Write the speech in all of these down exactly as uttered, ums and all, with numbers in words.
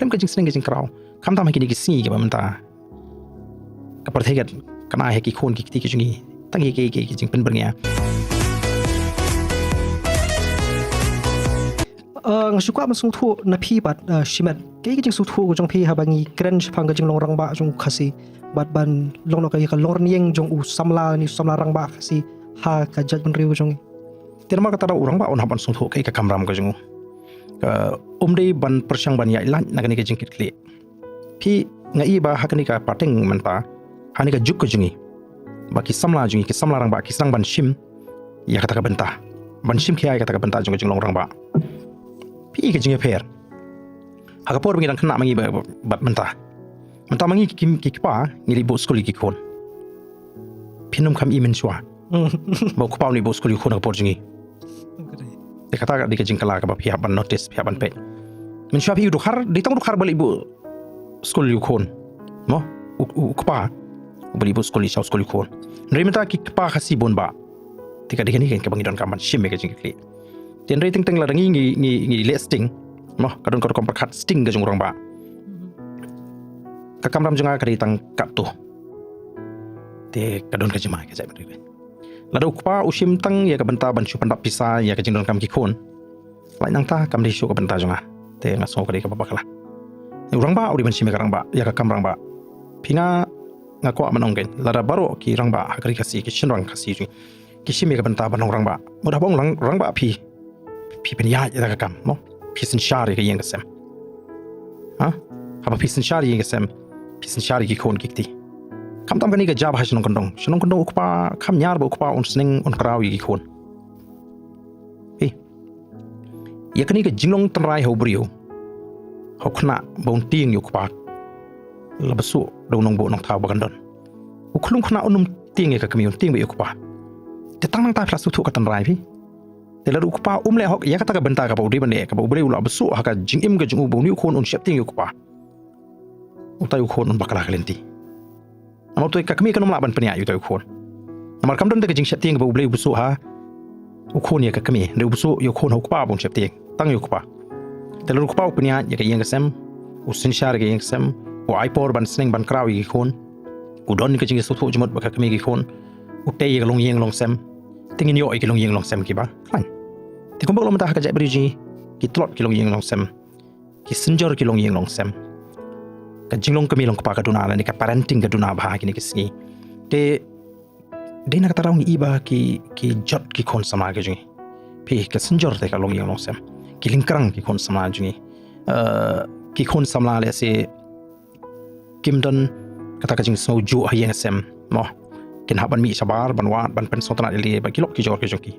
Khlem ka jingsneng ka jingkraw. Khamtam ha kine ki sngi kiba mynta ka pyrthei ka kane ha ki khun ki kti ki jong ngi. Tang ïa ki, ki, ki jingpynbyrngia. Uh, nga shu kwah ban sngewthuh na phi pat, uh, shimet. Kaei ka jingsngewthuh ka jong phi haba ngi kren shaphang ka jinglong rangbah jong u Khasi bad ban long noh ka, ka longrynïeng jong u samla, ne u samla rangbah Khasi ha ka jaitbynriew jong ngi. Te namar kata u rangbah un hap ban sngewthuh kaei ka kamram ka jong u. Ka um dei ban pyrshang ban ïaid lait na kane ka jingkitkhlieh. Phi, nga i ba ha kane ka pateng mynta, ha kane ka juk ka jong ngi, ba ki samla jong ngi, ki samla rangbah ki sdang ban shim ïa kata ka bynta, ban shim khia ïa kata ka bynta jong ka jinglong rangbah. Phi i ka jingïapher ha ka por ba ngi dang khynnah ma ngi ba, ba, bad mynta. Mynta ma ngi ki, ki, ki kpa ngi leit buh skul ïa ki khun. Phin ym kham i mynshuwa ba u kpa u leit buh skul ïa u khun ha ka por jong ngi. Te kata ka dei ka jingkylla kaba phi hap ban notice, phi hap ban peit. Mynshuwa phi u dkhar, dei tang u dkhar ba leit buh skul ïa u khun, mo? U, u, u kpa uba leit buh skul, leit shaw skul ïa u khun. Hynrei mynta ki kpa Khasi bun bah. Te ka dei kane kaba ngi donkam ban shim ïa ka jingkitkhlieh. Te hynrei teng teng lada ngi, ngi, ngi, ngi leh sting, mo, ka don ka rukom pyrkhat sting ka jong u rangbah. Ka kamram jong nga ka dei tang katto. Te ka don ka jingma ka jaitbynriew. Lada u kpa u shim tang ïa ka bynta ban shu pyndap pisa ïa ka jingdonkam ki khun, lait nangta kam dei shuh ka bynta jong nga. Te nga sngew ka dei kaba bakla. U rangbah u dei ban shim ïa ka rangbah, ïa ka kam rangbah. Phi, nga, nga kwah ban ong kein, lada baroh ki rangbah ha ka ri Khasi, ki shynrang Khasi jong ngi ki shim ïa ka bynta ban long rangbah. Mut haba ong lang, rangbah phi, phi pynïaid ïa ka kam, mo? Phi synshar ïa ka ïing ka sem. Ha? Haba phi synshar ïa ka ïing ka sem, phi synshar ïa ki khun ki kti. Khamtam kane ka jia ba ha shnong kyndong, shnong kyndong u kpa, kham ñiar ba u kpa un sneng un kraw ïa ki khun. Phi, ïa kane ka jinglong tynrai ha u briew, ha u khynnah ba un tieng ïa u kpa. La bsuh da u nongbuh nongthaw ba kan don, u khyllung khynnah un ym tieng ïa ka kmie, un tieng beit ïa u kpa. Te tang nangta phi la sngewthuh ka tynrai phi. Te lada u kpa um leh hok ïa kata ka bynta kaba u dei ban leh, kaba U Blei u la bsuh ha ka jingim ka jong u ba une u khun un sheptieng ïa u kpa, utai u khun un bakla ka lynti. Namar utai ka kmie kan ym lah ban pynïaid ïa utai u khun. Namar kam don te ka jingsheptieng kaba U Blei u bsuh ha u khun ïa ka kmie, hynrei u bsuh ïa u khun ha u kpa ba un sheptieng, tang ïa u kpa. Te lada u kpa u pynïaid ïa ka ïing ka sem, u synshar ïa ka ïing ka sem, u ai por ban sneng ban kraw ïa ki khun, u don ka jingïasngewthuh jingmut bad ka kmie ki khun, u tei ïa ka longïing longsem, te ngin ïoh ïa ki longïing longsem kiba khlaiñ. Te kumba long mynta ha ka jaitbynriew jong ngi, ki tlot ki longïing longsem, ki synjor ki longïing longsem. Ka jinglong kmie long kpa ka duna, lane ka parenting ka duna bha ha kine ki sngi. Te dei na kata ruh ngi i ba ki, ki jot ki khun samla ki jong ngi. Phi, ka synjor te ka longïing longsem. Ki lyngkrang ki khun samla jong ngi. Eh, ki khun samla lehse kim don kata ka jingsngewjuh ha ïing ha sem, mo. Kin hap ban mih shabar, ban wad, ban pynsngewtynnad ïalade bad ki lok ki jor ki jong ki.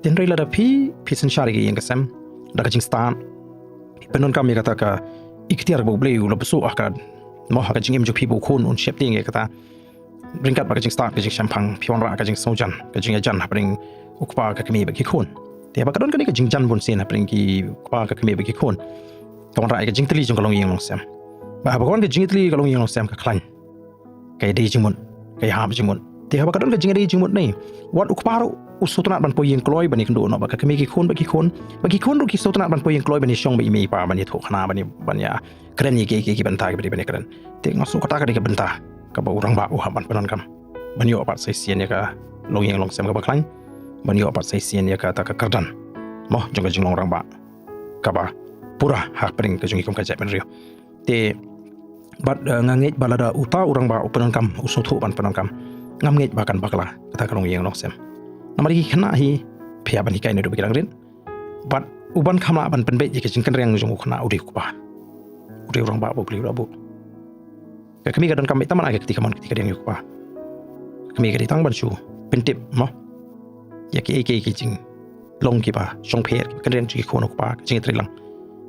Te hynrei lada phi, phi synshar ïa ka ïing ka sem da ka jingstad, phi pyndonkam ïa kata ka iktiar ba U Blei u la bsuh ha ka, mo, ha ka jingim jong phi ba u khun un sheptieng ïa kata. Ryngkat bad ka jingstad, ka jingshemphang, phi wanrah ka jingsngewjan, ka jingïajan hapdeng u kpa, ka kmie bad ki khun. Te haba ka don kane ka jingjan bunsien hapdeng ki kpa, ka kmie bad ki khun, ka wanrah ïa ka jingtylli jong ka longïing longsem. Bad haba ka wan ka jingtylli ka longïing longsem ka khlaiñ, ka ïadei jingmut, ka ïahap jingmut. Te haba ka don ka jingïadei jingmut ne, wat u kpa ruh u sngewtynnad ban poi ïing kloi ban ïakynduh noh bad ka kmie ki khun bad ki khun. Bad ki khun ruh ki sngewtynnad ban poi ïing kloi ban ïashong bad i mei i pa, ban ïathuh khana, ban ïa, ban ïa kren ïa ki, ki, ki bynta kiba dei ban ïakren. Te nga sngew kata ka dei ka bynta kaba u rangbah u hap ban pyndonkam, ban ïoh pat sa shisien ïa ka longïing longsem kaba khlaiñ, ban ïoh pat sa shisien ïa kata ka kyrdan, mo, jong ka jinglong rangbah kaba pura hapdeng ka jong ngi kum ka jaitbynriew. Te bad, eh, nga ngeit ba lada uta u rangbah u pyndonkam, u sngewthuh ban pyndonkam, ngam ngeit ba kan bakla kata ka longïing longsem. Namar ki khynnah hi, phi hap ban hikai naduh ba ki dang rit. Bad uban kham lah ban pynbeit ïa ka jingkynriang jong u khynnah u dei u kpa. U dei u rangbah ba U Blei u la buh. Ka kmie ka donkam beit tang ban ai ka kti kamon, ka kti kadiang ïa u kpa. Ka kmie ka dei tang ban shu pyntip, mo, ïa kiei kiei ki jinglong kiba shongpher, kiba kynriang jong ki khun ha u kpa, ka jingïatreilang.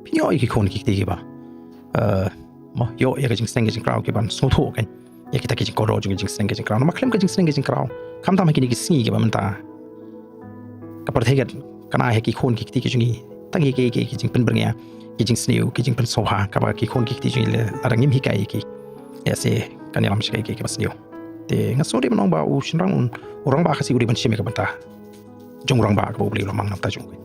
Phin ïoh ïa ki khun ki kti kiba, eh, mo, ïoh ïa ka jingsneng ka jingkraw, kiban sngewthuh kein ïa kita ki jingkordor jong ka jingsneng ka jingkraw. Namar khlem ka jingsneng ka jingkraw, khamtam ha kine ki sngi kiba mynta, ka pyrthei ka, kan ai ha ki khun ki kti ki jong ngi tang ïa ki, ki, ki jingpynbyrngia, ki jingsniew, ki jingpynsngewbha, kaba ki khun ki kti jong ngi lada ngim hikai ïa ki, lehse kan ïalam sha ki, ki, kiba sniew. Te nga sngew dei ban ong ba u shynrang, u rangbah Khasi u dei ban shim ïa ka bynta jong u rangbah kaba U Blei u la mang na ka bynta jong u.